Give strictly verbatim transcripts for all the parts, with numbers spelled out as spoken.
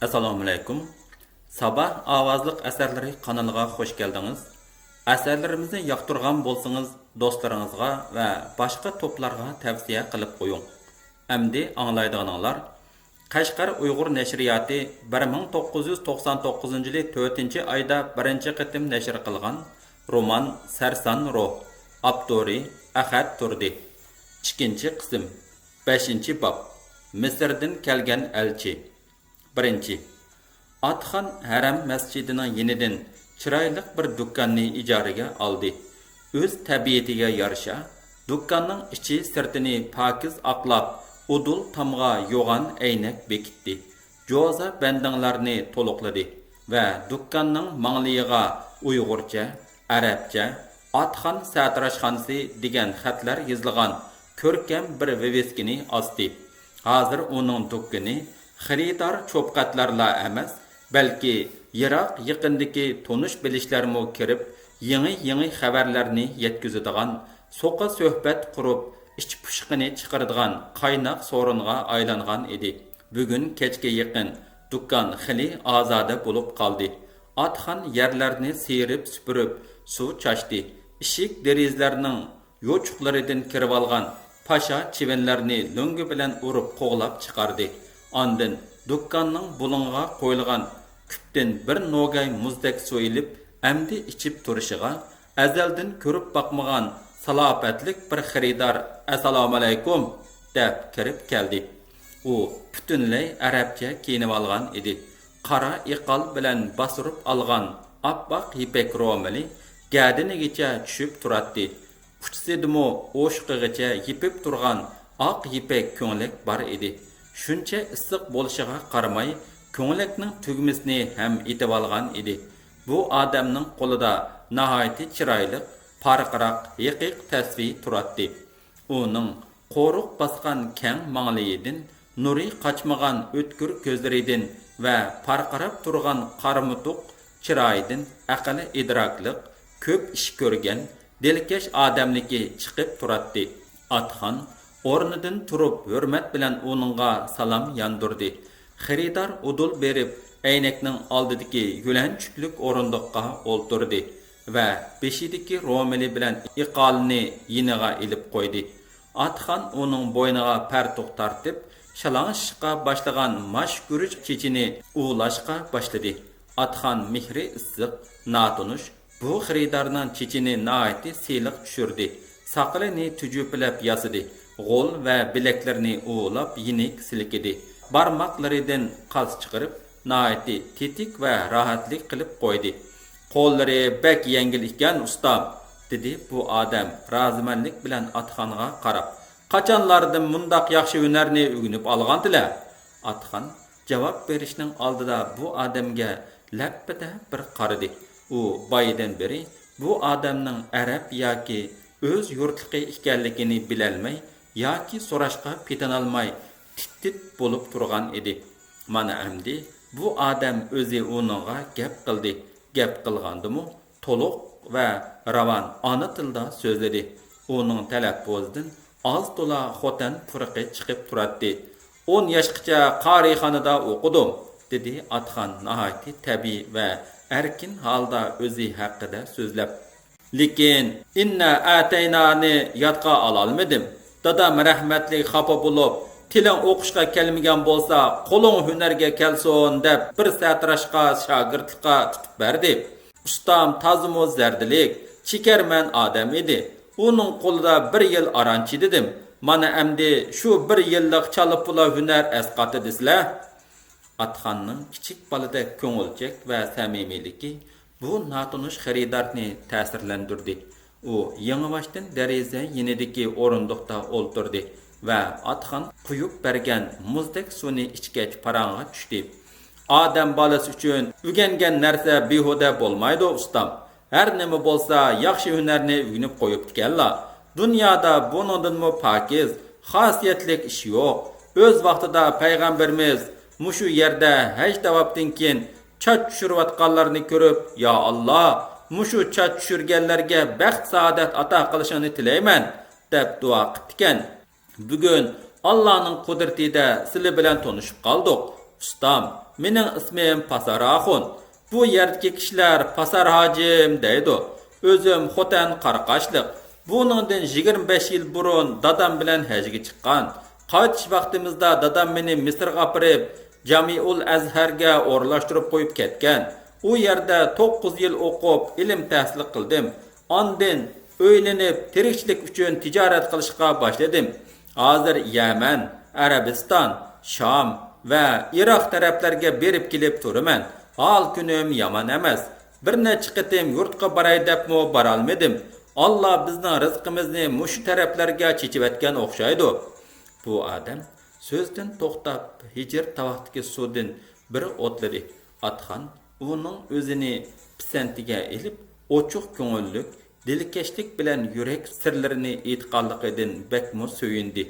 ئەسسالامۇئەلەيكۇم. ساباھ ئاۋازلىق ئەسەرلىرى قانىلىغا خۇش كەلدىڭىز. ئەسەرلىرىمىزنى ياقتۇرغان بولسىڭىز، دوستلىرىڭىزغا ۋە باشقا توپلارغا تەۋسىيە قىلىپ قويۇڭ. ئەمدى ئاڭلايدىغىنىڭلار قەشقەر ئۇيغۇر نەشرىياتى بىر مىڭ توققۇز يۈز توقسان توققۇزىنچى يىلى تۆتىنچى ئايدا بىرىنچى قېتىم نەشر قىلغان رومان سەرسان روھ، ئاپتورى ئەخەت تۇردى. ئىككىنچى قىسىم، بەشىنچى باب، مىسىردىن كەلگەن ئەلچى. بىرىنچى، ئاتىخان ھەرەم مەسچىتىنىڭ يېنىدىن چىرايلىق بىر دۇكاننى ئىجارىگە ئالدى. ئۆز تەبىئىتىگە يارىشا، دۇكاننىڭ ئىچى سىرتىنى پاكىز ئاقلاپ، ئۇدۇل تامغا يوغان ئەينەك بېكىتتى. جوزا بەندىڭلارنى تولۇقلىدى ۋە دۇكاننىڭ ماڭلىيىغا ئۇيغۇرچە، ئەرەبچە «ئاتىخان سەتراشخانىسى» دېگەن خەتلەر يېزىلغان كۆركەم بىر ۋىۋىسكىنى ئاستى. ھازىر ئۇنىڭ دۇكىنى خېرىدار چوپقەتلەرلا ئەمەس، بەلكى يىراق يېقىندىكى تونۇش بىلىشلەرمۇ كىرىپ، يېڭى يېڭى خەۋەرلەرنى يەتكۈزىدىغان، سوقا سۆھبەت قۇرۇپ، ئىچ پۇشۇقىنى چىقىرىدىغان قايناق سورۇنغا ئايلانغان ئىدى. بۈگۈن كەچكە يېقىن دۇكان خېلى ئازادە بولۇپ قالدى. ئاتىخان يەرلەرنى سىيرىپ سۈپۈرۈپ، سۇ چاچتى. ئىشىك دېرىزىلەرنىڭ يوچۇقلىرىدىن كىرىۋالغان پاشا چىۋىنلەرنى لۆڭگە بىلەن ئۇرۇپ قوغلاپ چىقاردى. ئاندىن دۇكاننىڭ بۇلۇڭىغا قويۇلغان كۈپتىن بىر نوگاي مۇزدەك سۇ ئېلىپ، ئەمدى ئىچىپ تۇرۇشىغا، ئەزەلدىن كۆرۈپ باقمىغان سالاپەتلىك بىر خېرىدار «ئەسسالامۇئەلەيكۇم» دەپ كىرىپ كەلدى. ئۇ پۈتۈنلەي ئەرەبچە كىيىنىۋالغان ئىدى. قارا ئىقال بىلەن باستۇرۇپ ئالغان ئاپئاق يىپەك رومىلى گەدىنىگىچە چۈشۈپ تۇراتتى. ئۇچىسىدىمۇ ئوشۇقىغىچە يېپىپ تۇرغان ئاق يىپەك كۆڭلەك بار ئىدى. شۇنچە ئىسسىق بولۇشىغا قارىماي، كۆڭلەكنىڭ تۈگمىسىنى ھەم ئېتىۋالغان ئىدى. بۇ ئادەمنىڭ قولىدا ناھايىتى چىرايلىق، پارقىراق، ھېقىق تەسۋى تۇراتتى. ئۇنىڭ قورۇق باسقان كەڭ ماڭلىيىدىن، نۇرى قاچمىغان ئۆتكۈر كۆزلىرىدىن ۋە پارقىراپ تۇرغان قارىمۇتۇق چىرايىدىن ئەقىل ئىدراكلىق، كۆپ ئىش كۆرگەن، دىلكەش ئادەملىكى چىقىپ تۇراتتى. ئاتىخان ئورنىدىن تۇرۇپ، ھۆرمەت بىلەن ئۇنىڭغا سالام ياندۇردى. خېرىدار ئۇدۇل بېرىپ، ئەينەكنىڭ ئالدىدىكى يۆلەنچۈكلۈك ئورۇندۇققا ئولتۇردى ۋە بېشىدىكى رومىلى بىلەن ئىقالىنى يېنىغا ئېلىپ قويدى. ئاتىخان ئۇنىڭ بوينىغا پەرتۇق تارتىپ، شالاڭلىشىشقا باشلىغان ماش گۈرۈچ چېچىنى ئۇۋىلاشقا باشلىدى. ئاتىخان مېھرى ئىسسىق، ناتونۇش، بۇ خېرىدارنىڭ چېچىنى ناھايىتى سىلىق چۈشۈردى. ساقىلىنى تۈجۈپىلەپ ياسىدى. غول ۋە بىلەكلىرىنى ئۇۋىلاپ يېنىك سىلكىدى. بارماقلىرىدىن قاز چىقىرىپ، ناھايىتى تېتىك ۋە راھەتلىك قىلىپ قويدى. «قوللىرى بەك يەڭگىل ئىكەن، ئۇستام»، دېدى بۇ ئادەم رازىمەنلىك بىلەن ئاتىخانغا قاراپ. «قاچانلاردىن مۇنداق ياخشى ھۈنەرنى ئۆگىنىپ ئالغانتىلە؟» ئاتىخان جاۋاب بېرىشنىڭ ئالدىدا بۇ ئادەمگە لەپپىدە بىر قارىدى. ئۇ بايىدىن بېرى بۇ ئادەمنىڭ ئەرەب ياكى ئۆز يۇرتلۇقى ئىكەنلىكىنى بىلەلمەي ياكى سوراشقا پېتىنالماي تىت-تىت بولۇپ تۇرغان ئىدى. مانا ئەمدى بۇ ئادەم ئۆزى ئۇنىڭغا گەپ قىلدى. گەپ قىلغاندىمۇ تولۇق ۋە راۋان ئانا تىلدا سۆزلىدى. ئۇنىڭ تەلەپپۇزىدىن ئاز-تولا خوتەن پۇرىقى چىقىپ تۇراتتى. «ئون ياشقىچە قارىخانىدا ئوقۇدۇم»، دېدى ئاتىخان ناھايىتى تەبىئىي ۋە ئەركىن ھالدا ئۆزى ھەققىدە سۆزلەپ. «لېكىن ئىننا ئەتەينانى يادقا ئالالمىدىم. دادام رەھمەتلىك خاپا بولۇپ، تىلىڭ ئوقۇشقا كەلمىگەن بولسا، قولۇڭ ھۈنەرگە كەلسۇن دەپ، بىر سەتراشقا شاگىرتلىققا تۇتۇپ بەردى. ئۇستام تازىمۇ زەردىلىك، چېكەرمەن ئادەم ئىدى. ئۇنىڭ قولىدا بىر يىل ئاران چىدىدىم. مانا ئەمدى شۇ بىر يىللىق چالا-پۇلا ھۈنەر ئەسقاتتى دېسىلە.» ئاتىخاننىڭ كىچىك بالىدەك كۆڭۈلچەك ۋە سەمىمىيلىكى بۇ ناتونۇش خېرىدارنى تەسىرلەندۈردى. ئۇ يېڭىباشتىن دېرىزە يېنىدىكى ئورۇندۇقتا ئولتۇردى ۋە ئاتىخان قۇيۇپ بەرگەن مۇزدەك سۇنى ئىچكەچ پاراڭغا چۈشتى. «ئادەم بالىسى ئۈچۈن ئۆگەنگەن نەرسە بىھۇدە بولمايدۇ، ئۇستام. ھەر نېمە بولسا، ياخشى ھۈنەرنى ئۆگىنىپ قويۇپتىكەنلا. دۇنيادا بۇنىڭدىنمۇ پاكىز، خاسىيەتلىك ئىش يوق. ئۆز ۋاقتىدا پەيغەمبىرىمىز مۇشۇ يەردە ھەج تاۋاپتىن كېيىن چاچ چۈشۈرۈۋاتقانلارنى كۆرۈپ، يا ئاللا، مۇشۇ چاچ چۈشۈرگەنلەرگە بەخت-سائادەت ئاتا قىلىشىڭنى تىلەيمەن» دەپ دۇئا قىپتىكەن. بۈگۈن ئاللانىڭ قۇدرىتىدە سىلى بىلەن تونۇشۇپ قالدۇق، ئۇستام. مېنىڭ ئىسمىم پاسار ئاخۇن. بۇ يەردىكى كىشىلەر پاسار ھاجىم دەيدۇ. ئۆزۈم خوتەن قاراقاشلىق. بۇنىڭدىن يىگىرمە بەش يىل بۇرۇن دادام بىلەن ھەجگە چىققان. قايتىش ۋاقتىمىزدا دادام مېنى مىسىرغا ئاپىرىپ، جامىئۇل ئەزھەرگە ئورۇنلاشتۇرۇپ قويۇپ كەتكەن. ئۇ يەردە توققۇز يىل ئوقۇپ، ئىلىم تەھسىل قىلدىم. ئاندىن ئۆيلىنىپ، تىرىكچىلىك ئۈچۈن تىجارەت قىلىشقا باشلىدىم. ھازىر يەمەن، ئەرەبىستان، شام ۋە ئىراق تەرەپلەرگە بېرىپ كېلىپ تۇرىمەن. ھال كۈنۈم يامان ئەمەس. بىر نەچچە قېتىم يۇرتقا باراي دەپمۇ بارالمىدىم. ئاللا بىزنىڭ رىزقىمىزنى مۇشۇ تەرەپلەرگە چېچىۋەتكەن ئوخشايدۇ. بۇ ئادەم سۆزدىن توختاپ، ھىجىر تاۋاقتىكى سۇدىن بىر ئوتلىدى. ئاتخان ئۇنىڭ ئۆزىنى پىسەنتىگە ئېلىپ، ئوچۇق كۆڭۈللۈك، دىلكەشلىك بىلەن يۈرەك سىرلىرىنى ئېيتقانلىقىدىن بەكمۇ سۆيۈندى.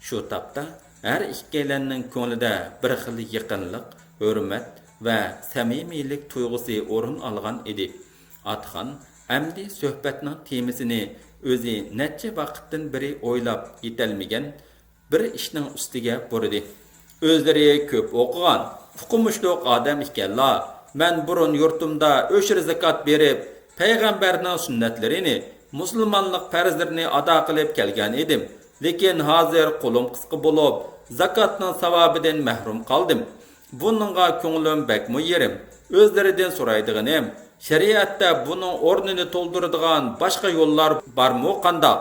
شۇ تاپتا ھەر ئىككىيلەننىڭ كۆڭلىدە بىر خىل يېقىنلىق، ھۆرمەت ۋە سەمىمىيلىك تۇيغۇسى ئورۇن ئالغان ئىدى. ئاتخان ئەمدى سۆھبەتنىڭ تېمىسىنى ئۆزى نەچچە ۋاقىتتىن بېرى ئويلاپ يېتەلمىگەن بىر ئىشنىڭ ئۈستىگە بۇرىدى. ئۆزلىرى كۆپ ئوقۇغان، ئوقۇمۇشلۇق ئادەم ئىكەنلا. مەن بۇرۇن يۇرتۇمدا ئۆشۈر زاكات بېرىپ، پەيغەمبەرنىڭ سۈننەتلىرىنى، مۇسۇلمانلىق پەرزلىرىنى ئادا قىلىپ كەلگەن ئىدىم. لېكىن ھازىر قولۇم قىسقا بولۇپ، زاكاتنىڭ ساۋابىدىن مەھرۇم قالدىم. بۇنىڭغا كۆڭلۈم بەكمۇ يېرىم. ئۆزلىرىدىن سورايدىغىنىم، شەرىئەتتە بۇنىڭ ئورنىنى تولدۇرىدىغان باشقا يوللار بارمۇ قانداق؟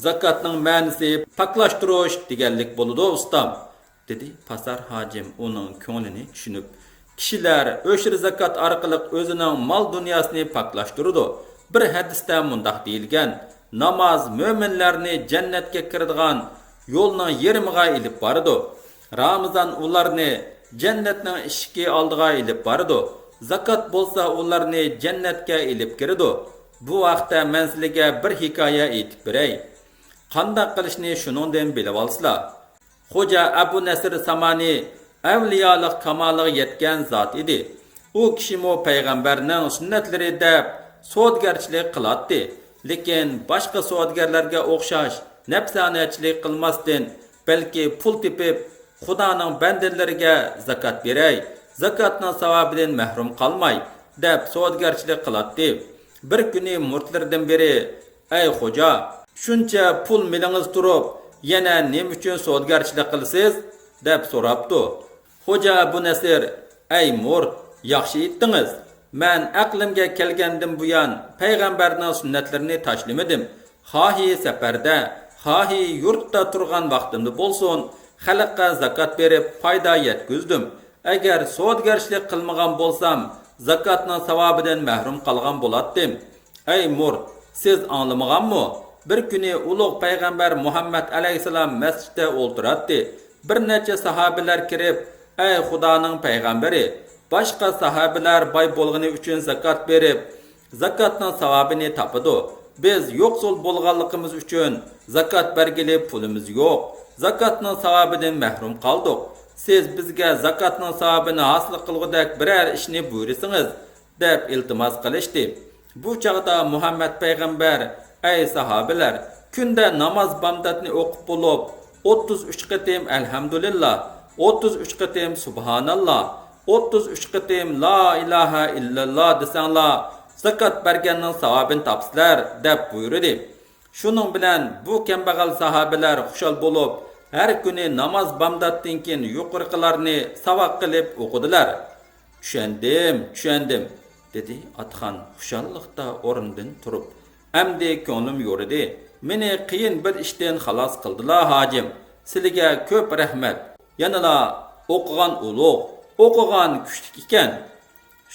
زاكاتنىڭ مەنىسى پاكلاشتۇرۇش دېگەنلىك بولىدۇ، ئۇستام، دېدى پاسار ھاجىم ئۇنىڭ كۆڭلىنى چۈشىنىپ. كىشىلەر ئۆشۈر زاكات ئارقىلىق ئۆزىنىڭ مال دۇنياسىنى پاكلاشتۇرىدۇ. بىر ھەدىستە مۇنداق دېيىلگەن، ناماز مۆمىنلەرنى جەننەتكە كىرىدىغان يولنىڭ يېرىمىغا ئېلىپ بارىدۇ. رامىزان ئۇلارنى جەننەتنىڭ ئىشىكى ئالدىغا ئېلىپ بارىدۇ. زاكات بولسا ئۇلارنى جەننەتكە ئېلىپ كىرىدۇ. بۇ ھەقتە مەن سىلىگە بىر ھېكايە ئېيتىپ بېرەي. قانداق قىلىشنى شۇنىڭدىن بىلىۋالسىلا. خوجا ئەبۇ نەسىر سامانى ئەۋلىيالىق كامالىغا يەتكەن زات ئىدى. ئۇ كىشىمۇ پەيغەمبەرنىڭ سۈننەتلىرى دەپ سودىگەرچىلىك قىلاتتى. لېكىن باشقا سودىگەرلەرگە ئوخشاش نەپسانىيەتچىلىك قىلماستىن، بەلكى پۇل تېپىپ، خۇدانىڭ بەندىلىرىگە زاكات بېرەي، زاكاتنىڭ ساۋابىدىن مەھرۇم قالماي، دەپ سودىگەرچىلىك قىلاتتى. بىر كۈنى مۇرىتلىرىدىن بىرى، ئەي خوجا، شۇنچە پۇل مېلىڭىز تۇرۇپ، يەنە نېمە ئۈچۈن سودىگەرچىلىك قىلىسىز؟ دەپ سوراپتۇ. خوجا ئەبۇ نەسىر، ئەي مۇرىت، ياخشى ئېيتتىڭىز. مەن ئەقلىمگە كەلگەندىن بۇيان پەيغەمبەرنىڭ سۈننەتلىرىنى تاشلىمىدىم. خاھى سەپەردە، خاھى يۇرتتا تۇرغان ۋاقتىمدا بولسۇن، خەلققە زاكات بېرىپ پايدا يەتكۈزدۈم. ئەگەر سودىگەرچىلىك قىلمىغان بولسام، زاكاتنىڭ ساۋابىدىن مەھرۇم قالغان بولاتتىم. ئەي مۇرىت، سىز ئاڭلىمىغانمۇ؟ بىر كۈنى ئۇلۇغ پەيغەمبەر مۇھەممەد ئەلەيھىسسالام مەسچىتتە ئولتۇراتتى. بىر نەچچە ساھابىلەر كىرىپ، ئەي خۇدانىڭ پەيغەمبىرى، باشقا ساھابىلەر باي بولغىنى ئۈچۈن زاكات بېرىپ، زاكاتنىڭ ساۋابىنى تاپىدۇ. بىز يوقسۇل بولغانلىقىمىز ئۈچۈن زاكات بەرگىلى پۇلىمىز يوق. زاكاتنىڭ ساۋابىدىن مەھرۇم قالدۇق. سىز بىزگە زاكاتنىڭ ساۋابىنى ھاسىل قىلغۇدەك بىرەر ئىشنى بۇيرۇسىڭىز، دەپ ئىلتىماس قىلىشتى. بۇ چاغدا مۇھەممەد پەيغەمبەر، ئەي ساھابىلەر، كۈندە ناماز بامداتنى ئوقۇپ بولۇپ، ئوتتۇز ئۈچ قېتىم ئەلھەمدۇلىللا، ئوتتۇز ئۈچ قېتىم سۇبھاناللا، ئوتتۇز ئۈچ قېتىم لا ئىلاھە ئىللاللا دېسەڭلار، زاكات بەرگەننىڭ ساۋابىنى تاپىسىلەر، دەپ بۇيرۇدى. شۇنىڭ بىلەن بۇ كەمبەغەل ساھابىلەر خۇشال بولۇپ، ھەر كۈنى ناماز بامداتتىن كېيىن يۇقىرىقىلارنى ساۋاق قىلىپ ئوقۇدىلار. چۈشەندىم، چۈشەندىم، دېدى ئاتخان خۇشاللىقتا ئورنىدىن تۇرۇپ. ئەمدى كۆڭلۈم يورىدى. مېنى قىيىن بىر ئىشتىن خالاس قىلدىلا، ھاجىم. سىلىگە كۆپ رەھمەت. يەنىلا ئوقۇغان ئۇلۇغ، ئوقۇغان كۈچلۈك ئىكەن.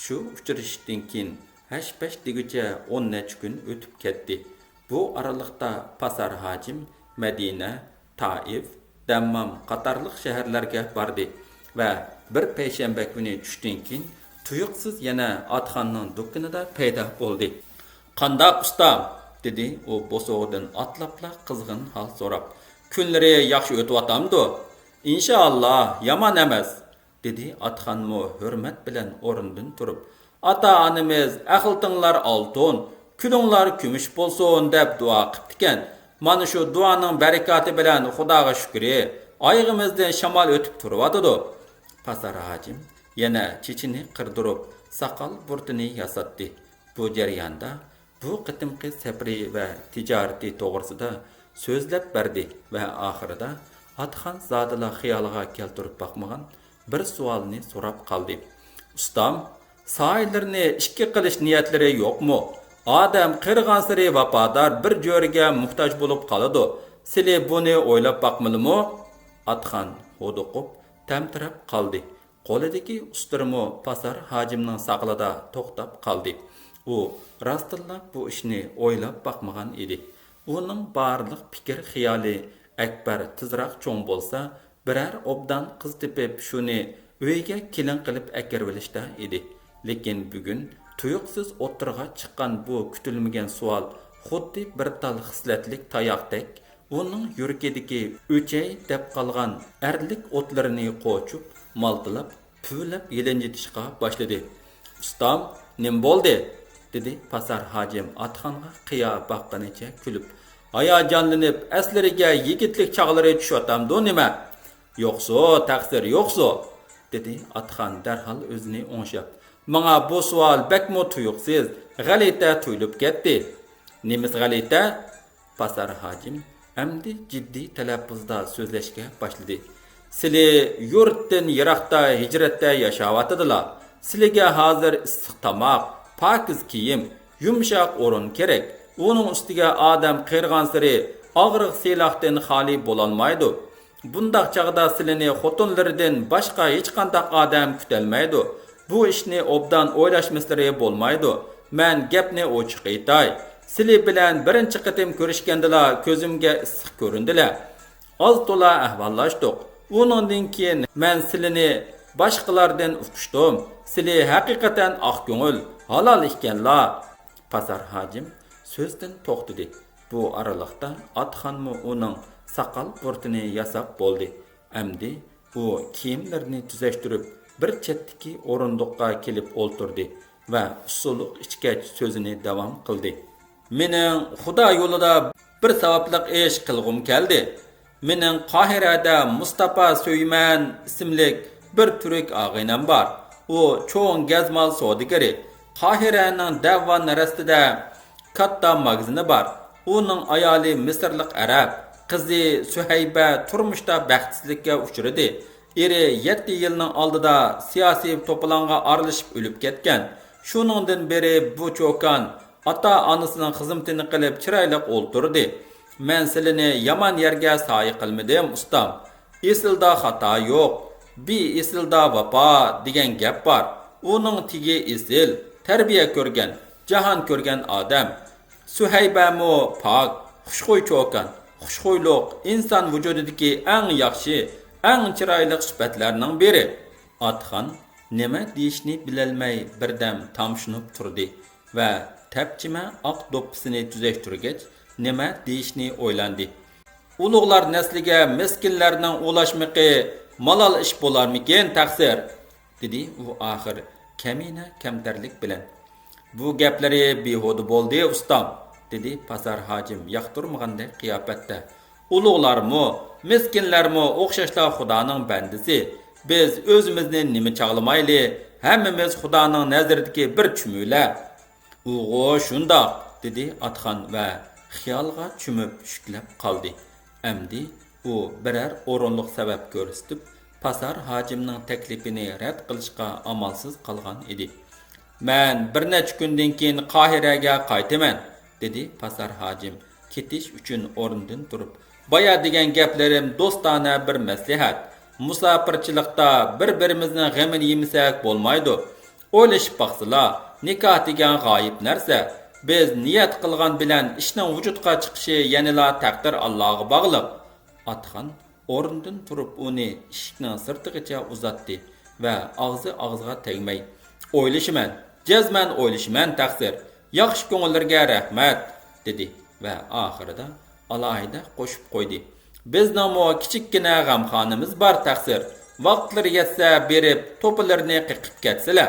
شۇ ئۇچرىشىشتىن كېيىن ھەش-پەش دېگۈچە ئون نەچچە كۈن ئۆتۈپ كەتتى. بۇ ئارىلىقتا پاسار ھاجىم مەدىنە، تائىف، دەممام قاتارلىق شەھەرلەرگە باردى ۋە بىر پەيشەنبە كۈنى چۈشتىن كېيىن تۇيۇقسىز يەنە ئاتخاننىڭ دۇكىنىدا پەيدا بولدى. «قانداق، ئۇستام؟» دېدى ئۇ بوسۇغىدىن ئاتلاپلا قىزغىن ھال سوراپ. «كۈنلىرى ياخشى ئۆتۈۋاتامدۇ؟» «ئىنشائاللا، يامان ئەمەس.» دېدى ئاتخانمۇ ھۆرمەت بىلەن ئورنىدىن تۇرۇپ. «ئاتا-ئانىمىز، ئەخلىتىڭلار ئالتۇن، كۈلۈڭلار كۈمۈش بولسۇن دەپ دۇئا قىپتىكەن. مانا شۇ دۇئانىڭ بەرىكاتى بىلەن خۇداغا شۈكرى، ئايىغىمىزدىن شامال ئۆتۈپ تۇرۇۋاتىدۇ.» پاسار ھاجىم يەنە چېچىنى قىردۇرۇپ، ساقال بۇرۇتىنى ياساتتى. بۇ جەرياندا بۇ قېتىمقى سەپىرى ۋە تىجارىتى توغرىسىدا سۆزلەپ بەردى ۋە ئاخىرىدا ئاتخان زادىلا خىيالىغا كەلتۈرۈپ باقمىغان بىر سوئالنى سوراپ قالدى. ئۇستام، سايىلىرىنى ئىككى قىلىش نىيەتلىرى يوقمۇ؟ ئادەم قېرىغانسېرى ۋاپادار بىر جۆرىگە موھتاج بولۇپ قالىدۇ. سىلى بۇنى ئويلاپ باقمىلىمۇ؟ ئاتخان ھودۇقۇپ، تەمتىرەپ قالدى. قولىدىكى ئۇستىرىمۇ پاسار ھاجىمنىڭ ساقىلىدا توختاپ قالدى. ئۇ راستتىنلا بۇ ئىشنى ئويلاپ باقمىغان ئىدى. ئۇنىڭ بارلىق پىكىر خىيالى ئەكبەر تېزراق چوڭ بولسا، بىرەر ئوبدان قىز تېپىپ، شۇنى ئۆيىگە كېلىن قىلىپ ئەكىرىۋېلىشتا ئىدى. لېكىن بۈگۈن تۇيۇقسىز ئوتتۇرىغا چىققان بۇ كۈتۈلمىگەن سوئال خۇددى بىر تال خىسلەتلىك تاياقتەك ئۇنىڭ يۈرىكىدىكى ئۆچەي دەپ قالغان ئەرلىك ئوتلىرىنى قوچۇپ، مالتىلاپ، پۈۋلەپ يېلىنجىتىشقا باشلىدى. ئۇستام، نېمە بولدى؟ دېدى پاسار ھاجىم ئاتخانغا قىيا باققىنىچە كۈلۈپ. ھاياجانلىنىپ، ئەسلىرىگە يىگىتلىك چاغلىرى چۈشۈۋاتامدۇ نېمە؟ يوقسۇ، تەقسىر، يوقسۇ، دېدى ئاتخان دەرھال ئۆزىنى ئوڭشاپ. ماڭا بۇ سوئال بەكمۇ تۇيۇقسىز، غەلىتە تۇيۇلۇپ كەتتى. نېمىسى غەلىتە؟ پاسار ھاجىم ئەمدى جىددىي تەلەپپۇزدا سۆزلەشكە باشلىدى. سىلى يۇرتتىن يىراقتا ھىجرەتتە ياشاۋاتىدىلا. سىلىگە ھازىر ئىسسىق تاماق، پاكىز كىيىم، يۇمشاق ئورۇن كېرەك. ئۇنىڭ ئۈستىگە ئادەم قېرىغانسېرى ئاغرىق-سىلاقتىن خالىي بولالمايدۇ. بۇنداق چاغدا سىلىنى خوتۇنلىرىدىن باشقا ھېچقانداق ئادەم كۈتەلمەيدۇ. بۇ ئىشنى ئوبدان ئويلاشمىسىلىرى بولمايدۇ. مەن گەپنى ئوچۇق ئېيتاي. سىلى بىلەن بىرىنچى قېتىم كۆرۈشكەندىلا كۆزۈمگە ئىسسىق كۆرۈندىلە. ئاز-تولا ئەھۋاللاشتۇق. ئۇنىڭدىن كېيىن مەن سىلىنى باشقىلاردىن ئۇقۇشتۇم. سىلى ھەقىقەتەن ئاق كۆڭۈل، ھالال ئىكەنلا. پاسار ھاجىم سۆزدىن توختىدى. بۇ ئارىلىقتا ئاتخانمۇ ئۇنىڭ ساقال بۇرۇتىنى ياساپ بولدى. ئەمدى ئۇ كىيىملىرىنى تۈزەشتۈرۈپ، بىر چەتتىكى ئورۇندۇققا كېلىپ ئولتۇردى ۋە ئۇسسۇلۇق ئىچكەچ سۆزىنى داۋام قىلدى. مېنىڭ خۇدا يولىدا بىر ساۋابلىق ئىش قىلغۇم كەلدى. مېنىڭ قاھىرەدە مۇستاپا سۆيمەن ئىسىملىك بىر تۈرك ئاغىنەم بار. ئۇ چوڭ گەزمال سودىگىرى. قاھىرەنىڭ دەۋان رەستىدە كاتتا ماگىزىنى بار. ئۇنىڭ ئايالى مىسىرلىق ئەرەب، قىزى سۈھەيبە تۇرمۇشتا بەختسىزلىككە ئۇچرىدى. ئېرى يەتتە يىلنىڭ ئالدىدا سىياسىي توپىلاڭغا ئارىلىشىپ ئۆلۈپ كەتكەن. شۇنىڭدىن بېرى بۇ چوكان ئاتا-ئانىسىنىڭ خىزمىتىنى قىلىپ چىرايلىق ئولتۇردى. مەن سىلىنى يامان يەرگە سايە قىلمىدىم، ئۇستام. ئېسىلدا خاتا يوق، بى ئېسىلدا ۋاپا دېگەن گەپ بار. ئۇنىڭ تېگى ئېسىل، تەربىيە كۆرگەن، جاھان كۆرگەن ئادەم. سۈھەيبەمۇ پاك، خۇشخۇي چوكان. خۇشخۇيلۇق ئىنسان ۋۇجۇدىدىكى ئەڭ ياخشى، ئەڭ چىرايلىق سۈپەتلەرنىڭ بىرى. ئاتخان نېمە دېيىشنى بىلەلمەي بىردەم تامشىنىپ تۇردى ۋە تەپچىمە ئاق دوپپىسىنى تۈزەشتۈرگەچ، نېمە دېيىشنى ئويلاندى. ئۇلۇغلار نەسلىگە مىسكىنلەرنىڭ ئۇلاشمىقى مالال ئىش بولارمىكىن، تەقسىر؟ دېدى ئۇ ئاخىر كەمىنە كەمتەرلىك بىلەن. بۇ گەپلىرى بىھۇدە بولدى، ئۇستام، دېدى پاسار ھاجىم ياقتۇرمىغاندەك قىياپەتتە. ئۇلۇغلارمۇ، مىسكىنلەرمۇ ئوخشاشلا خۇدانىڭ بەندىسى. بىز ئۆزىمىزنى نېمە چاغلىمايلى، ھەممىمىز خۇدانىڭ نەزىرىدىكى بىر چۈمۈلە. ئۇغۇ شۇنداق، دېدى ئاتخان ۋە خىيالغا چۆمۈپ شۈكلەپ قالدى. ئەمدى ئۇ بىرەر ئورۇنلۇق سەۋەب كۆرسىتىپ، پاسار ھاجىمنىڭ تەكلىپىنى رەت قىلىشقا ئامالسىز قالغان ئىدى. مەن بىر نەچچە كۈندىن كېيىن قاھىرەگە قايتىمەن، دېدى پاسار ھاجىم كېتىش ئۈچۈن ئورنىدىن تۇرۇپ. بايا دېگەن گەپلىرىم دوستانە بىر مەسلىھەت. مۇساپىرچىلىقتا بىر-بىرىمىزنىڭ غېمىنى يېمىسەك بولمايدۇ. ئويلىشىپ باقسىلا، نىكاھ دېگەن غايىب نەرسە. بىز نىيەت قىلغان بىلەن ئىشنىڭ ۋۇجۇدقا چىقىشى يەنىلا تەقدىر ئاللاغا باغلىق. ئاتخان ئورنىدىن تۇرۇپ ئۇنى ئىشىكنىڭ سىرتىغىچە ئۇزاتتى ۋە ئاغزى ئاغزىغا تەگمەي، ئويلىشىمەن، جەزمەن ئويلىشىمەن، تەقسىر. ياخشى كۆڭۈللىرىگە رەھمەت، دېدى ۋە ئاخىرىدا ئالاھىدە قوشۇپ قويدى. بىزنىڭمۇ كىچىككىنە غەمخانىمىز بار، تەقسىر. ۋاقىتلىرى يەتسە بېرىپ توپىلىرىنى قېقىپ كەتسىلە.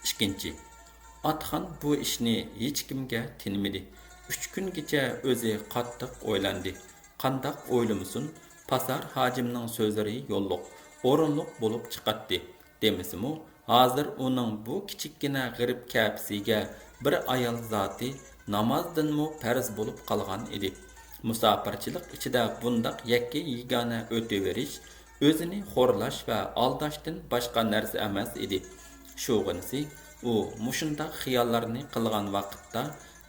ئىككىنچى، ئاتخان بۇ ئىشنى ھېچكىمگە تىنمىدى. ئۈچ كۈنگىچە ئۆزى قاتتىق ئويلاندى. قانداق ئويلىمىسۇن، پاسار ھاجىمنىڭ سۆزلىرى يوللۇق، ئورۇنلۇق بولۇپ چىقاتتى. دېمىسىمۇ، ھازىر ئۇنىڭ بۇ كىچىككىنە غېرىب كەپىسىگە بىر ئايال زاتى نامازدىنمۇ پەرز بولۇپ قالغان ئىدى. مۇساپىرچىلىق ئىچىدە بۇنداق يەككە-يېگانە ئۆتۈۋېرىش ئۆزىنى خورلاش ۋە ئالداشتىن باشقا نەرسە ئەمەس ئىدى. شۇغىنىسى، ئۇ مۇشۇنداق خىياللارنى قىلغان ۋاقىتتا،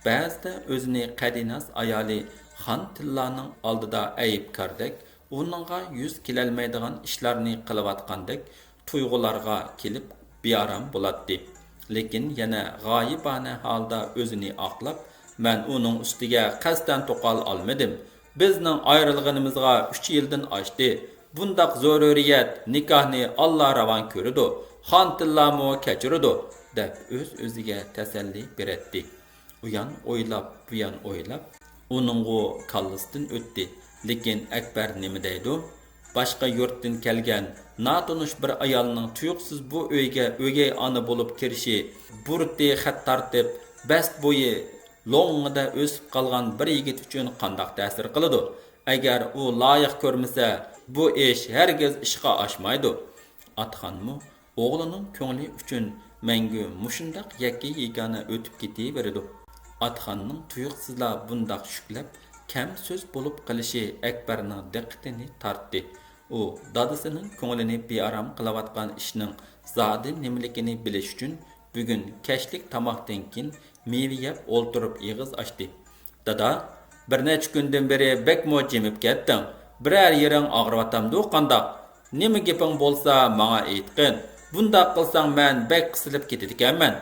بەزىدە ئۆزىنى قەدىناس ئايالى خان تىللانىڭ ئالدىدا ئەيىبكاردەك، ئۇنىڭغا يۈز كېلەلمەيدىغان ئىشلارنى قىلىۋاتقاندەك تۇيغۇلارغا كېلىپ بىئارام بولاتتى. لېكىن يەنە غايىبانە ھالدا ئۆزىنى ئاقلاپ، مەن ئۇنىڭ ئۈستىگە قەستەن توقال ئالمىدىم. بىزنىڭ ئايرىلغىنىمىزغا ئۈچ يىلدىن ئاشتى. بۇنداق زۆرۈرىيەت نىكاھنى ئاللا راۋان كۆرىدۇ، خان تىللامۇ كەچۈرىدۇ، دەپ ئۆز-ئۆزىگە تەسەللى بېرەتتى. ئۇيان ئويلاپ، بۇيان ئويلاپ، ئۇنىڭغۇ كاللىسىدىن ئۆتتى. لېكىن ئەكبەر نېمە دەيدۇ؟ باشقا يۇرتتىن كەلگەن ناتونۇش بىر ئايالنىڭ تۇيۇقسىز بۇ ئۆيگە ئۆگەي ئانا بولۇپ كىرىشى، بۇرۇتى خەت تارتىپ، بەست بويى لوڭىدا ئۆسۈپ قالغان بىر يىگىت ئۈچۈن قانداق تەسىر قىلىدۇ؟ ئەگەر ئۇ لايىق كۆرمىسە، بۇ ئىش ھەرگىز ئىشقا ئاشمايدۇ. ئاتخانمۇ ئوغلىنىڭ كۆڭلى ئۈچۈن مەڭگۈ مۇشۇنداق يەككە-يېگانە ئۆتۈپ كېتىۋېرىدۇ. ئاتخاننىڭ تۇيۇقسىزلا بۇنداق شۈكلەپ، كەم سۆز بولۇپ قېلىشى ئەكبەرنىڭ دىققىتىنى تارتتى. ئۇ دادىسىنىڭ كۆڭلىنى بىئارام قىلىۋاتقان ئىشنىڭ زادى نېمىلىكىنى بىلىش ئۈچۈن، بۈگۈن كەچلىك تاماقتىن كېيىن مېۋە يەپ ئولتۇرۇپ ئېغىز ئاچتى. دادا، بىر نەچچە كۈندىن بېرى بەكمۇ جىمىپ كەتتىڭ. بىرەر يېرىڭ ئاغرىۋاتامدۇ قانداق؟ نېمە گېپىڭ بولسا ماڭا ئېيتقىن. بۇنداق قىلساڭ مەن بەك قىسىلىپ كېتىدىكەنمەن.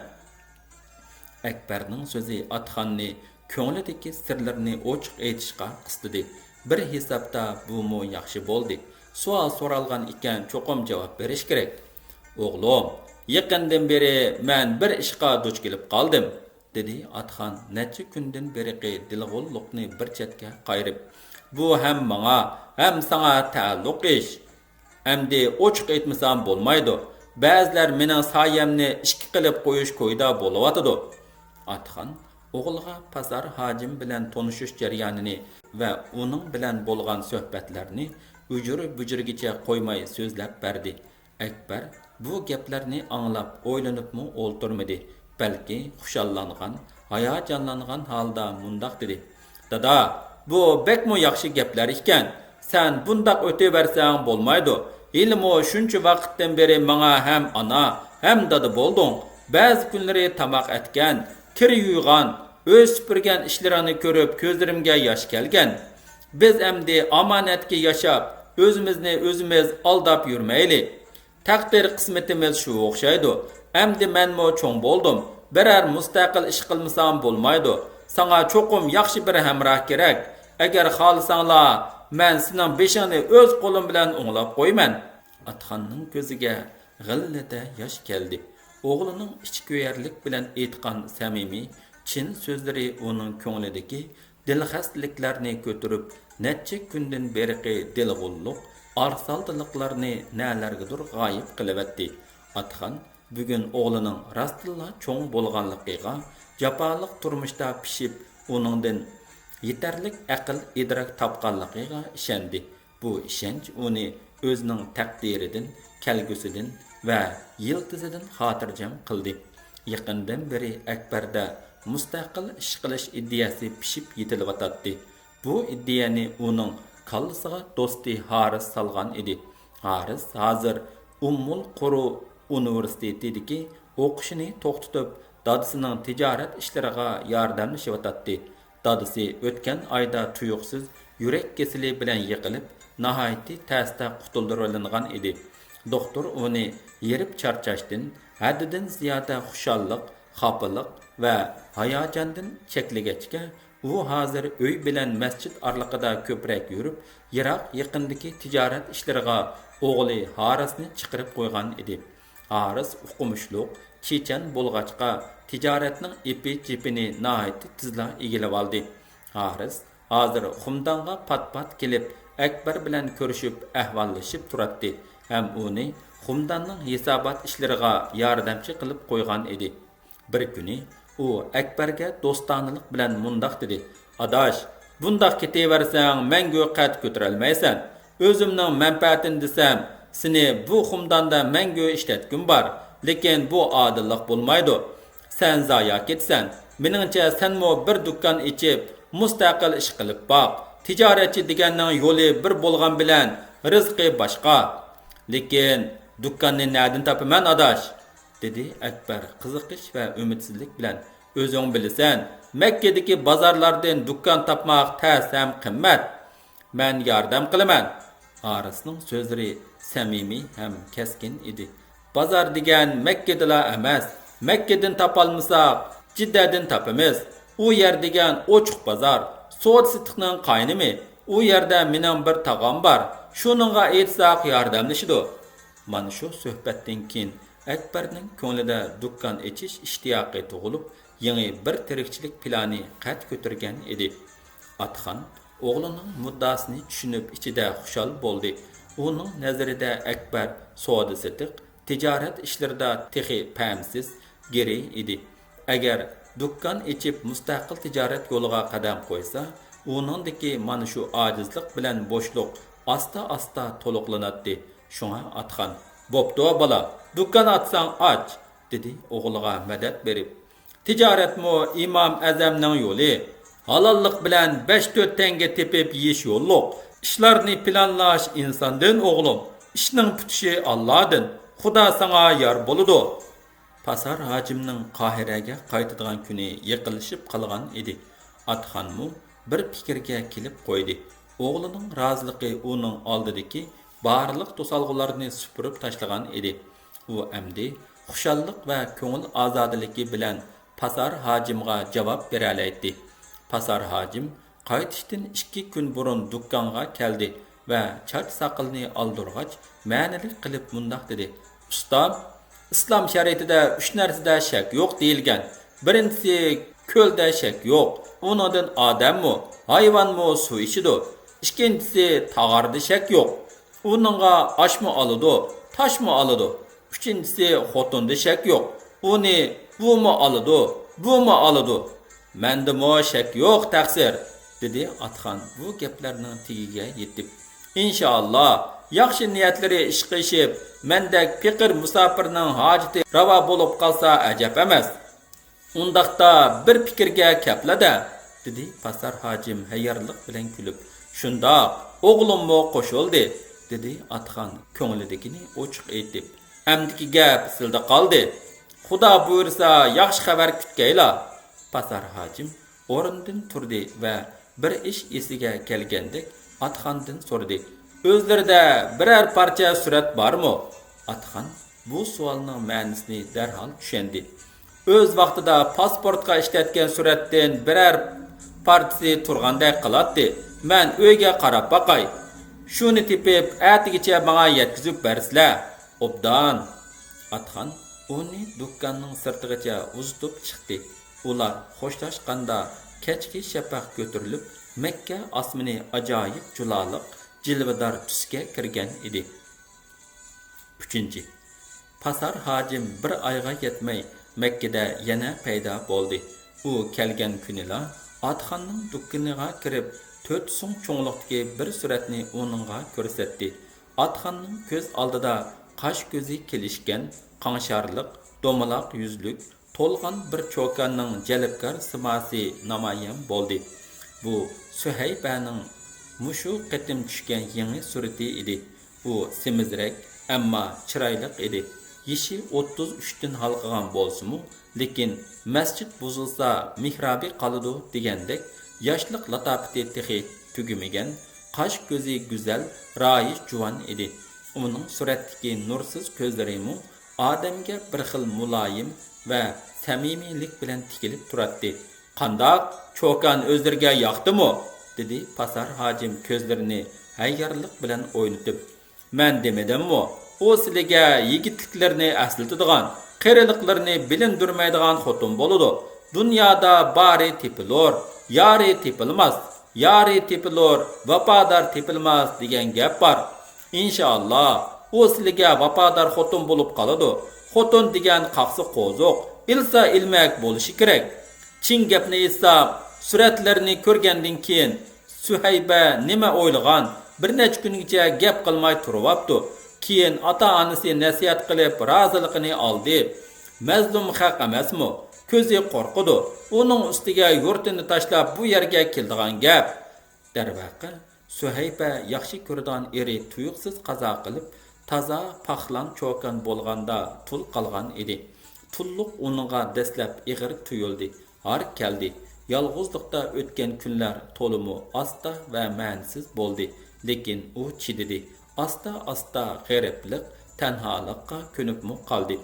ئەكبەرنىڭ سۆزى ئاتخاننى كۆڭلىدىكى سىرلىرىنى ئوچۇق ئېيتىشقا قىستىدى. بىر ھېسابتا بۇمۇ ياخشى بولدى. سوئال سورالغان ئىكەن، چوقۇم جاۋاب بېرىش كېرەك. ئوغلۇم، يېقىندىن بېرى مەن بىر ئىشقا دۇچ كېلىپ قالدىم، دېدى ئاتخان نەچچە كۈندىن بېرىقى دىلغۇللۇقنى بىر چەتكە قايرىپ. بۇ ھەم ماڭا، ھەم ساڭا تەئەللۇق ئىش. ئەمدى ئوچۇق ئېيتمىسام بولمايدۇ. بەزىلەر مېنىڭ سايەمنى ئىشكە قىلىپ قويۇش كويىدا بولۇۋاتىدۇ. ئاتخان ئوغلىغا پاسار ھاجىم بىلەن تونۇشۇش جەريانىنى ۋە ئۇنىڭ بىلەن بولغان سۆھبەتلەرنى ئۈجۈر-بۈجۈرگىچە قويماي سۆزلەپ بەردى. ئەكبەر بۇ گەپلەرنى ئاڭلاپ ئويلىنىپمۇ ئولتۇرمىدى، بەلكى خۇشاللانغان، ھاياجانلانغان ھالدا مۇنداق دېدى: دادا، بۇ بەكمۇ ياخشى گەپلەر ئىكەن. سەن بۇنداق ئۆتۈۋەرسەڭ بولمايدۇ. ھېلىمۇ شۇنچە ۋاقىتتىن بېرى ماڭا ھەم ئانا، ھەم دادا بولدۇڭ. بەزى كۈنلىرى تاماق ئەتكەن، كىر يۇيغان، ئۆي سۈپۈرگەن ئىشلىرىڭنى كۆرۈپ كۆزلىرىمگە ياش كەلگەن. بىز ئەمدى ئامانەتكە ياشاپ، ئۆزىمىزنى ئۆزىمىز ئالداپ يۈرمەيلى. تەقدىر قىسمىتىمىز شۇ ئوخشايدۇ. ئەمدى مەنمۇ چوڭ بولدۇم. بىرەر مۇستەقىل ئىش قىلمىسام بولمايدۇ. ساڭا چوقۇم ياخشى بىر ھەمراھ كېرەك. ئەگەر خالىساڭلار، مەن سېنىڭ بېشىڭنى ئۆز قولۇم بىلەن ئوڭلاپ قويىمەن. ئاتخاننىڭ كۆزىگە غىللىدە ياش كەلدى. ئوغلىنىڭ ئىچكۆيەرلىك بىلەن ئېيتقان سەمىمىي، چىن سۆزلىرى ئۇنىڭ كۆڭلىدىكى دىلخەستىلىكلەرنى كۆتۈرۈپ، نەچچە كۈندىن بېرىقى دىلغۇللۇق، ئارىسالدىلىقلارنى نەلەرگىدۇر غايىب قىلىۋەتتى. ئاتخان بۈگۈن ئوغلىنىڭ راستتىنلا چوڭ بولغانلىقىغا، جاپالىق تۇرمۇشتا پىشىپ، ئۇنىڭدىن يېتەرلىك ئەقىل-ئىدراك تاپقانلىقىغا ئىشەندى. بۇ ئىشەنچ ئۇنى ئۆزىنىڭ تەقدىرىدىن، كەلگۈسىدىن ۋە يىلتىزىدىن خاتىرجەم قىلدى. يېقىندىن بېرى ئەكبەردە مۇستەقىل ئىش قىلىش ئىدىيەسى پىشىپ يېتىلىۋاتاتتى. بۇ ئىدىيەنى ئۇنىڭ كاللىسىغا دوستى ھارىس سالغان ئىدى. ھارىس ھازىر ئۇممۇل قۇرۇ ئۇنىۋېرسىتېتىدىكى ئوقۇشىنى توختىتىپ، دادىسىنىڭ تىجارەت ئىشلىرىغا ياردەملىشىۋاتاتتى. دادىسى ئۆتكەن ئايدا تۇيۇقسىز يۈرەك كېسىلى بىلەن يىقىلىپ، ناھايىتى تەستە قۇتۇلدۇرۇۋېلىنغان ئىدى. دوختۇر ئۇنى ھېرىپ چارچاشتىن، ھەددىدىن زىيادە خۇشاللىق، خاپىلىق ۋە ھاياجاندىن چەكلىگەچكە، ئۇ ھازىر ئۆي بىلەن مەسچىت ئارىلىقىدا كۆپرەك يۈرۈپ، يىراق يېقىندىكى تىجارەت ئىشلىرىغا ئوغلى ھارىسنى چىقىرىپ قويغان ئىدى. ھارىس ئوقۇمۇشلۇق، چېچەن بولغاچقا، تىجارەتنىڭ ئېپى-چېپىنى ناھايىتى تېزلا ئىگىلىۋالدى. ھارىس ھازىر خۇمدانغا پات-پات كېلىپ، ئەكبەر بىلەن كۆرۈشۈپ، ئەھۋاللىشىپ تۇراتتى ھەم ئۇنى خۇمداننىڭ ھېسابات ئىشلىرىغا ياردەمچى قىلىپ قويغان ئىدى. بىر كۈنى ئۇ ئەكبەرگە دوستانىلىق بىلەن مۇنداق دېدى: ئاداش، بۇنداق كېتىۋەرسەڭ مەڭگۈ قەد كۆتۈرەلمەيسەن. ئۆزۈمنىڭ مەنپەئەتىنى دېسەم، سېنى بۇ خۇمداندا مەڭگۈ ئىشلەتكۈم بار، لېكىن بۇ ئادىللىق بولمايدۇ. سەن زايا كېتىسەن. مېنىڭچە، سەنمۇ بىر دۇكان ئېچىپ، مۇستەقىل ئىش قىلىپ باق. تىجارەتچى دېگەننىڭ يولى بىر بولغان بىلەن، رىزقى باشقا. لېكىن دۇكاننى نەدىن تاپىمەن، ئاداش؟ دېدى ئەكبەر قىزىقىش ۋە ئۈمىدسىزلىك بىلەن. ئۆزۈڭ بىلىسەن، مەككىدىكى بازارلاردىن دۇكان تاپماق تەس ھەم قىممەت. مەن ياردەم قىلىمەن. ھارىسنىڭ سۆزلىرى سەمىمىي ھەم كەسكىن ئىدى. بازار دېگەن مەككىدىلا ئەمەس، مەككىدىن تاپالمىساق، جىددەدىن تاپىمىز. ئۇ يەر دېگەن ئوچۇق بازار، سودا سېتىقنىڭ قاينىمى. ئۇ يەردە مېنىڭ بىر تاغام بار، شۇنىڭغا ئېيتساق ياردەملىشىدۇ. مانا شۇ سۆھبەتتىن كېيىن ئەكبەرنىڭ كۆڭلىدە دۇكان ئېچىش ئىشتىياقى تۇغۇلۇپ، يېڭى بىر تىرىكچىلىك پىلانى قەد كۆتۈرگەن ئىدى. ئاتخان ئوغلىنىڭ مۇددىئاسىنى چۈشىنىپ ئىچىدە خۇشال بولدى. ئۇنىڭ نەزىرىدە ئەكبەر سودا سېتىق، تىجارەت ئىشلىرىدا تېخى پەمسىز، گىرى ئىدى. ئەگەر دۇكان ئېچىپ مۇستەقىل تىجارەت يولىغا قەدەم قويسا، ئۇنىڭدىكى مانا شۇ ئاجىزلىق بىلەن بوشلۇق ئاستا-ئاستا تولۇقلىناتتى. شۇڭا ئاتخان، بوپتۇ بالا، دۇكان ئاچساڭ ئاچ، دېدى ئوغلىغا مەدەت بېرىپ. تىجارەتمۇ ئىمام ئەزەمنىڭ يولى. ھالاللىق بىلەن بەش تۆت تەڭگە تېپىپ يېيىش يوللۇق. ئىشلارنى پىلانلاش ئىنساندىن، ئوغلۇم. ئىشنىڭ پۈتۈشى ئاللادىن. خۇدا ساڭا يار بولىدۇ. پاسار ھاجىمنىڭ قاھىرەگە قايتىدىغان كۈنى يېقىنلىشىپ قالغان ئىدى. ئاتخانمۇ بىر پىكىرگە كېلىپ قويدى. ئوغلىنىڭ رازىلىقى ئۇنىڭ ئالدىدىكى بارلىق توسالغۇلارنى سۈپۈرۈپ تاشلىغان ئىدى. ئۇ ئەمدى خۇشاللىق ۋە كۆڭۈل ئازادىلىكى بىلەن پاسار ھاجىمغا جاۋاب بېرەلەيتتى. پاسار ھاجىم قايتىشتىن ئىككى كۈن بۇرۇن دۇكانغا كەلدى ۋە چاچ ساقىلىنى ئالدۇرغاچ، مەنىلىك قىلىپ مۇنداق دېدى: ئۇستام، ئىسلام شەرىئىتىدە ئۈچ نەرسىدە شەك يوق دېيىلگەن. بىرىنچىسى، كۆلدە شەك يوق، ئۇنىڭدىن ئادەممۇ، ھايۋانمۇ سۇ ئىچىدۇ. ئىككىنچىسى، تاغاردا شەك يوق، ئۇنىڭغا ئاشمۇ ئالىدۇ، تاشمۇ ئالىدۇ. ئۈچىنچىسى، خوتۇندا شەك يوق، ئۇنى بۇمۇ ئالىدۇ، بۇمۇ ئالىدۇ. مەندىمۇ شەك يوق، تەقسىر، دېدى ئاتخان بۇ گەپلەرنىڭ تېگىگە يېتىپ. ئىنشائاللا، ياخشى نىيەتلىرى ئىشقا ئېشىپ، مەندەك پېقىر مۇساپىرنىڭ ھاجىتى راۋا بولۇپ قالسا ئەجەب ئەمەس. ئۇنداقتا بىر پىكىرگە كەپلا-دە، دېدى پاسار ھاجىم ھەييارلىق بىلەن كۈلۈپ. شۇنداق، ئوغلۇممۇ قوشۇلدى، دېدى ئاتخان كۆڭلىدىكىنى ئوچۇق ئېيتىپ. ئەمدىكى گەپ سىلىدە قالدى. خۇدا بۇيرۇسا ياخشى خەۋەر كۈتكەيلا. پاسار ھاجىم ئورنىدىن تۇردى ۋە بىر ئىش ئېسىگە كەلگەندەك ئاتخاندىن سورىدى: ئۆزلىرىدە بىرەر پارچە سۈرەت بارمۇ؟ ئاتخان بۇ سوئالنىڭ مەنىسىنى دەرھال چۈشەندى. ئۆز ۋاقتىدا پاسپورتقا ئىشلەتكەن سۈرەتتىن بىرەر پارچىسى تۇرغاندەك قىلاتتى. مەن ئۆيگە قاراپ باقاي. شۇنى تېپىپ، ئەتىگىچە ماڭا يەتكۈزۈپ بەرسىلە. ئوبدان. ئاتخان ئۇنى دۇكاننىڭ سىرتىغىچە ئۇزىتىپ چىقتى. ئۇلار خوشلاشقاندا كەچكى شەپەق كۆتۈرۈلۈپ، مەككە ئاسمىنى ئاجايىپ جۇلالىق، جىلۋىدار تۈسكە كىرگەن ئىدى. ئۈچىنچى. پاسار ھاجىم بىر ئايغا يەتمەي مەككىدە يەنە پەيدا بولدى. ئۇ كەلگەن كۈنىلا ئاتخاننىڭ دۇكىنىغا كىرىپ، تۆت سۇڭ چوڭلۇقتىكى بىر سۈرەتنى ئۇنىڭغا كۆرسەتتى. ئاتخاننىڭ كۆز ئالدىدا قاش-كۆزى كېلىشكەن، قاڭشارلىق، دومىلاق يۈزلۈك، تولغان بىر چوكاننىڭ جەلپكار سىماسى نامايان بولدى. بۇ سۈھەيبەنىڭ مۇشۇ قېتىم چۈشكەن يېڭى سۈرىتى ئىدى. ئۇ سېمىزرەك، ئەمما چىرايلىق ئىدى. يېشى ئوتتۇز ئۈچتىن ھالقىغان بولسىمۇ، لېكىن مەسچىت بۇزۇلسا، مېھرابى قالىدۇ دېگەندەك، ياشلىق لاتاپىتى تېخى تۈگىمىگەن، قاش-كۆزى گۈزەل، رايى جۇۋان ئىدى. ئۇنىڭ سۈرەتتىكى نۇرسىز كۆزلىرىمۇ ئادەمگە بىر خىل مۇلايىم ۋە سەمىمىيلىك بىلەن تىكىلىپ تۇراتتى. «قانداق، چوكان ئۆزلىرىگە ياقتىمۇ؟» دېدى پاسار ھاجىم كۆزلىرىنى ھەييارلىق بىلەن ئوينىتىپ. «مەن دېمىدىممۇ، ئۇ سىلىگە يىگىتلىكلىرىنى ئەسلىتىدىغان، قېرىلىقلىرىنى بىلىندۈرمەيدىغان خوتۇن بولىدۇ. دۇنيادا بارى تېپىلۇر، يارى تېپىلماس، يارى تېپىلۇر، ۋاپادار تېپىلماس دېگەن گەپ بار. ئىنشائاللا، ئۇ سىلىگە ۋاپادار خوتۇن بولۇپ قالىدۇ. خوتۇن دېگەن قاقسا قوزۇق، ئىلسا ئىلمەك بولۇشى كېرەك.» چىن گەپنى ئېيتسام، سۈرەتلەرنى كۆرگەندىن كېيىن سۈھەيبە نېمە ئويلىغان، بىر نەچچە كۈنگىچە گەپ قىلماي تۇرۇۋاپتۇ. كېيىن ئاتا-ئانىسى نەسىھەت قىلىپ رازىلىقىنى ئالدى. مەزلۇم خەق ئەمەسمۇ؟ كۆزى قورقىدۇ. ئۇنىڭ ئۈستىگە يۇرتىنى تاشلاپ بۇ يەرگە كېلىدىغان گەپ. دەرۋەقە، سۈھەيبە ياخشى كۆرىدىغان ئېرى تۇيۇقسىز قازا قىلىپ، تازا پاخلان چوكان بولغاندا تۇل قالغان ئىدى. تۇللۇق ئۇنىڭغا دەسلەپ ئېغىر تۇيۇلدى. ھار كەلدى. يالغۇزلۇقتا ئۆتكەن كۈنلەر تولىمۇ ئاستا ۋە مەنىسىز بولدى. لېكىن ئۇ چىدىدى. ئاستا-ئاستا غېرىبلىق، تەنھالىققا كۆنۈپمۇ قالدى.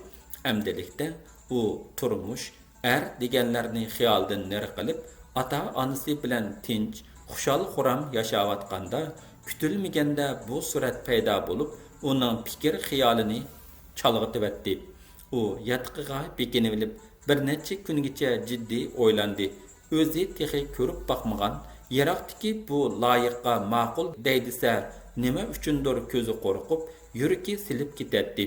ئەمدىلىكتە ئۇ تۇرمۇش، ئەر دېگەنلەرنى خىيالىدىن نېرى قىلىپ، ئاتا-ئانىسى بىلەن تىنچ، خۇشال-خۇرام ياشاۋاتقاندا، كۈتۈلمىگەندە بۇ سۈرەت پەيدا بولۇپ، ئۇنىڭ پىكىر-خىيالىنى چالغىتىۋەتتى. ئۇ ياتىقىغا بېكىنىۋېلىپ، بىر نەچچە كۈنگىچە جىددىي ئويلاندى. ئۆزى تېخى كۆرۈپ باقمىغان يىراقتىكى بۇ لايىققا ماقۇل دەيدىسە، نېمە ئۈچۈندۇر كۆزى قورقۇپ، يۈرىكى سېلىپ كېتەتتى.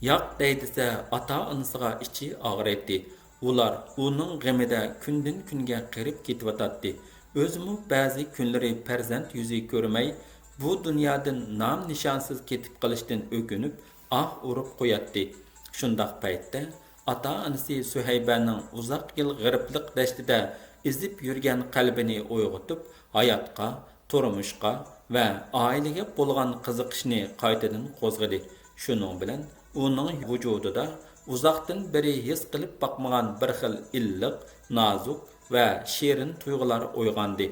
ياق دەيدىسە، ئاتا-ئانىسىغا ئىچى ئاغرىيتتى. ئۇلار ئۇنىڭ غېمىدە كۈندىن-كۈنگە قېرىپ كېتىۋاتاتتى. ئۆزىمۇ بەزى كۈنلىرى پەرزەنت يۈزى كۆرمەي، بۇ دۇنيادىن نام-نىشانسىز كېتىپ قېلىشتىن ئۆكۈنۈپ، ئاھ ئۇرۇپ قوياتتى. شۇنداق پەيتتە ئاتا-ئانىسى سۈھەيبەنىڭ ئۇزاق يىل غېرىبلىق دەشتىدە ئېزىپ يۈرگەن قەلبىنى ئويغىتىپ، ھاياتقا، تۇرمۇشقا ۋە ئائىلىگە بولغان قىزىقىشنى قايتىدىن قوزغىدى. شۇنىڭ بىلەن ئۇنىڭ ۋۇجۇدىدا ئۇزاقتىن بېرى ھېس قىلىپ باقمىغان بىر خىل ئىللىق، نازۇك ۋە شېرىن تۇيغۇلار ئويغاندى.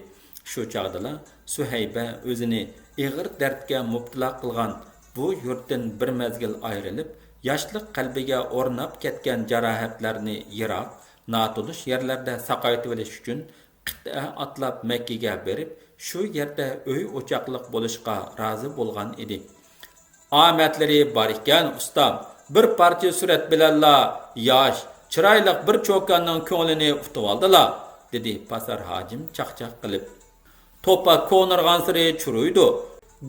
شۇ چاغدىلا سۈھەيبە ئۆزىنى ئېغىر دەردكە مۇپتىلا قىلغان بۇ يۇرتتىن بىر مەزگىل ئايرىلىپ، ياشلىق قەلبىگە ئورناپ كەتكەن جاراھەتلەرنى يىراق، ناتونۇش يەرلەردە ساقايتىۋېلىش ئۈچۈن قىتئە ئاتلاپ مەككىگە بېرىپ، شۇ يەردە ئۆي-ئوچاقلىق بولۇشقا رازى بولغان ئىدى. ئامەتلىرى بار ئىكەن، ئۇستام. بىر پارچە سۈرەت بىلەنلا ياش، چىرايلىق بىر چوكاننىڭ كۆڭلىنى ئۇتۇۋالدىلا، دېدى پاسار ھاجىم چاقچاق قىلىپ. توپا كونىرىغانسېرى چۇرۇيدۇ،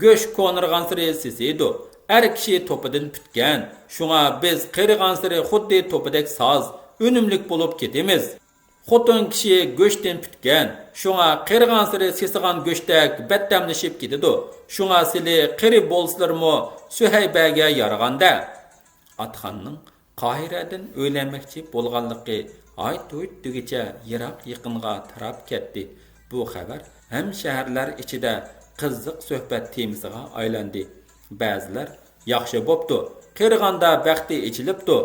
گۆش كونىرىغانسېرى سېسىيدۇ. ئەر كىشى توپىدىن پۈتكەن، شۇڭا بىز قېرىغانسېرى خۇددى توپىدەك ساز، ئۈنۈملۈك بولۇپ كېتىمىز. خوتۇن كىشى گۆشتىن پۈتكەن، شۇڭا قېرىغانسېرى سېسىغان گۆشتەك بەتتەملىشىپ كېتىدۇ. شۇڭا سىلى قېرى بولسىلىرىمۇ سۈھەيبەگە يارىغان-دە. ئاتخاننىڭ قاھىرەدىن ئۆيلەنمەكچى بولغانلىقى ھايت-ھۇيت دېگۈچە يىراق-يېقىنغا تاراپ كەتتى. بۇ خەۋەر ھەمشەھەرلەر ئىچىدە قىزىق سۆھبەت تېمىسىغا ئايلاندى. بەزىلەر، «ياخشى بوپتۇ، قېرىغاندا بەختى ئېچىلىپتۇ»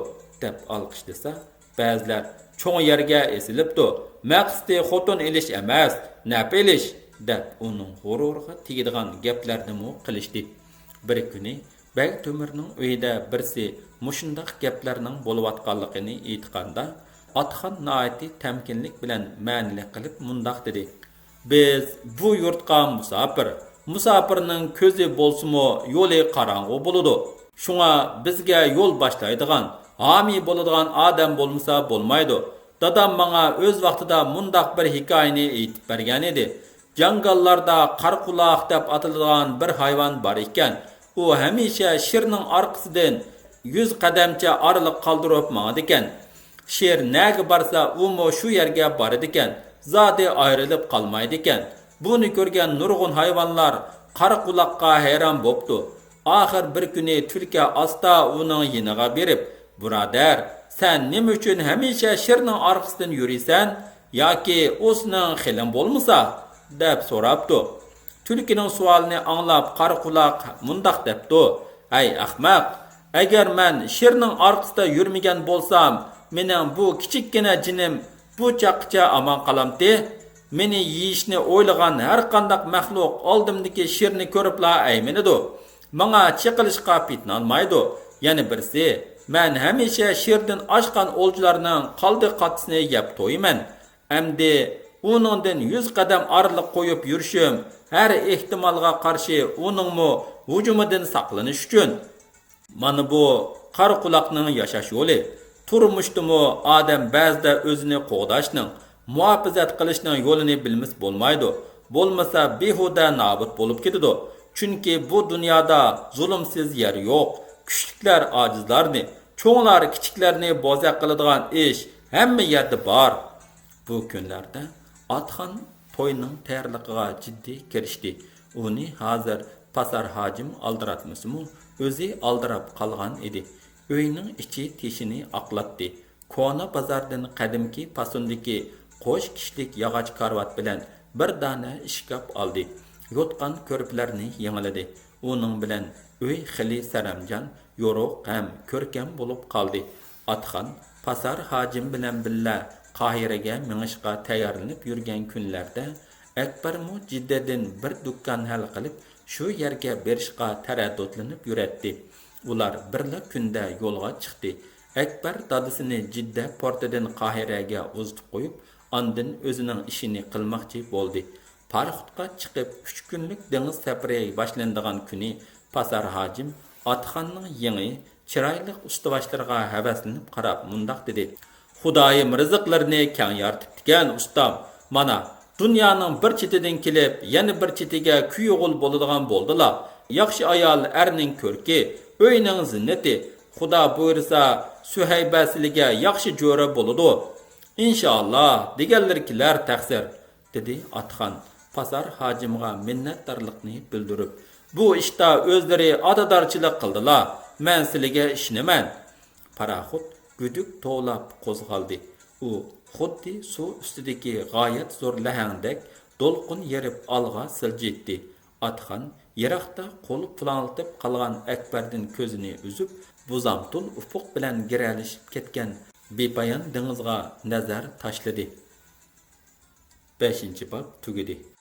دەپ ئالقىشلىسا، بەزىلەر، «چوڭ يەرگە ئېسىلىپتۇ، مەقسىتى خوتۇن ئېلىش ئەمەس، نەپ ئېلىش» دەپ ئۇنىڭ غۇرۇرىغا تېگىدىغان گەپلەرنىمۇ قىلىشتى. بىر كۈنى بەگ تۆمۈرنىڭ ئۆيىدە بىرسى مۇشۇنداق گەپلەرنىڭ بولۇۋاتقانلىقىنى ئېيتقاندا، ئاتخان ناھايىتى تەمكىنلىك بىلەن مەنىلىك قىلىپ مۇنداق دېدى: «بىز بۇ يۇرتقا مۇساپىر. مۇساپىرنىڭ كۆزى بولسىمۇ، يولى قاراڭغۇ بولىدۇ. شۇڭا بىزگە يول باشلايدىغان، ھامىي بولىدىغان ئادەم بولمىسا بولمايدۇ. دادام ماڭا ئۆز ۋاقتىدا مۇنداق بىر ھېكايىنى ئېيتىپ بەرگەنىدى. جاڭگاللاردا قارا قۇلاق دەپ ئاتىلىدىغان بىر ھايۋان بار ئىكەن. ئۇ ھەمىشە شىرنىڭ ئارقىسىدىن يۈز قەدەمچە ئارىلىق قالدۇرۇپ ماڭىدىكەن. شىر نەگە بارسا، ئۇمۇ شۇ يەرگە بارىدىكەن. زادى ئايرىلىپ قالمايدىكەن. بۇنى كۆرگەن نۇرغۇن ھايۋانلار قارا قۇلاققا ھەيران بوپتۇ. ئاخىر بىر كۈنى تۈلكە ئاستا ئۇنىڭ يېنىغا بېرىپ، بۇرادەر، سەن نېمە ئۈچۈن ھەمىشە شىرنىڭ ئارقىسىدىن يۈرىسەن؟ ياكى ئۇ سېنىڭ خېلىڭ بولمىسا؟ دەپ سوراپتۇ. تۈلكىنىڭ سوئالىنى ئاڭلاپ، قارا قۇلاق مۇنداق دەپتۇ: «ھەي ئەخمەق، ئەگەر مەن شىرنىڭ ئارقىسىدا يۈرمىگەن بولسام، مېنىڭ بۇ كىچىككىنە جېنىم بۇ چاغقىچە ئامان قالامتى؟ مېنى يېيىشنى ئويلىغان ھەرقانداق مەخلۇق ئالدىمدىكى شىرنى كۆرۈپلا ئەيمىنىدۇ. ماڭا چېقىلىشقا پېتىنالمايدۇ. يەنە بىرسى، مەن ھەمىشە شىردىن ئاشقان ئولجىلارنىڭ قالدى قاتتىسىنى يەپ تويىمەن. ئەمدى ئۇنىڭدىن يۈز قەدەم ئارىلىق قويۇپ يۈرۈشۈم ھەر ئېھتىمالغا قارشى ئۇنىڭمۇ ھۇجۇمىدىن ساقلىنىش ئۈچۈن.» مانا بۇ قارا قۇلاقنىڭ ياشاش يولى. تۇرمۇشتىمۇ ئادەم بەزىدە ئۆزىنى قوغداشنىڭ، مۇھاپىزەت قىلىشنىڭ يولىنى بىلمىسە بولمايدۇ. بولمىسا بىھۇدە نابۇت بولۇپ كېتىدۇ. چۈنكى بۇ دۇنيادا زۇلۇمسىز يەر يوق. كۈچلۈكلەر ئاجىزلارنى، چوڭلار كىچىكلەرنى بوزەك قىلىدىغان ئىش ھەممە يەردە بار. بۇ كۈنلەردە ئاتخان توينىڭ تەييارلىقىغا جىددىي كىرىشتى. ئۇنى ھازىر پاسار ھاجىم ئالدىراتمىسىمۇ، ئۆزى ئالدىراپ قالغان ئىدى. ئۆينىڭ ئىچى تېشىنى ئاقلاتتى. كونا بازاردىن قەدىمكى پاسوندىكى قوش كىشىلىك ياغاچ كارىۋات بىلەن بىر دانە ئىشكاپ ئالدى. يوتقان كۆرپىلەرنى يېڭىلىدى. ئۇنىڭ بىلەن ئۆي خېلى سەرەمجان، يورۇق ھەم كۆركەم بولۇپ قالدى. ئاتىخان پاسار ھاجىم بىلەن بىللە قاھىرەگە مېڭىشقا تەييارلىنىپ يۈرگەن كۈنلەردە، ئەكبەرمۇ جىددىدىن بىر دۇكان ھەل قىلىپ، شۇ يەرگە بېرىشقا تەرەددۇتلىنىپ يۈرەتتى. ئۇلار بىرلا كۈندە يولغا چىقتى. ئەكبەر دادىسىنى جىددە پورتىدىن قاھىرەگە ئۇزىتىپ قويۇپ، ئاندىن ئۆزىنىڭ ئىشىنى قىلماقچى بولدى. پاراخوتقا چىقىپ، ئۈچ كۈنلۈك دېڭىز سەپىرى باشلىنىدىغان كۈنى پاسار ھاجىم ئاتىخاننىڭ يېڭى، چىرايلىق ئۈستىۋاشلىرىغا ھەۋەسلىنىپ قاراپ مۇنداق دېدى: «خۇدايىم رىزىقلىرىنى كەڭ يارىتىپتىكەن، ئۇستام. مانا، دۇنيانىڭ بىر چېتىدىن كېلىپ، يەنە بىر چېتىگە كۈيئوغۇل بولىدىغان بولدىلا. ياخشى ئايال ئەرنىڭ كۆركى، ئۆينىڭ زىننىتى. خۇدا بۇيرۇسا، سۈھەيبە سىلىگە ياخشى جۆرە بولىدۇ. ئىنشائاللا، دېگەنلىرى كېلەر تەقسىر.» دېدى ئاتىخان، پاسار ھاجىمغا مىننەتدارلىقنى بىلدۈرۈپ. «بۇ ئىشتا ئۆزلىرى ئاتىدارچىلىق قىلدىلا. مەن سىلىگە ئىشىنىمەن.» پاراخوت گۈدۈك توۋلاپ قوزغالدى. ئۇ خۇددى سۇ ئۈستىدىكى غايەت زور لەھەڭدەك دولقۇن يېرىپ ئالغا سىلجىيتتى. ئاتىخان يىراقتا قول پۇلاڭلىتىپ قالغان ئەكبەردىن كۆزىنى ئۈزۈپ، بۇزامتۇل ئۇپۇق بىلەن گىرەلىشىپ كەتكەن بىپايان دېڭىزغا نەزەر تاشلىدى. بەشىنچى باب تۈگىدى.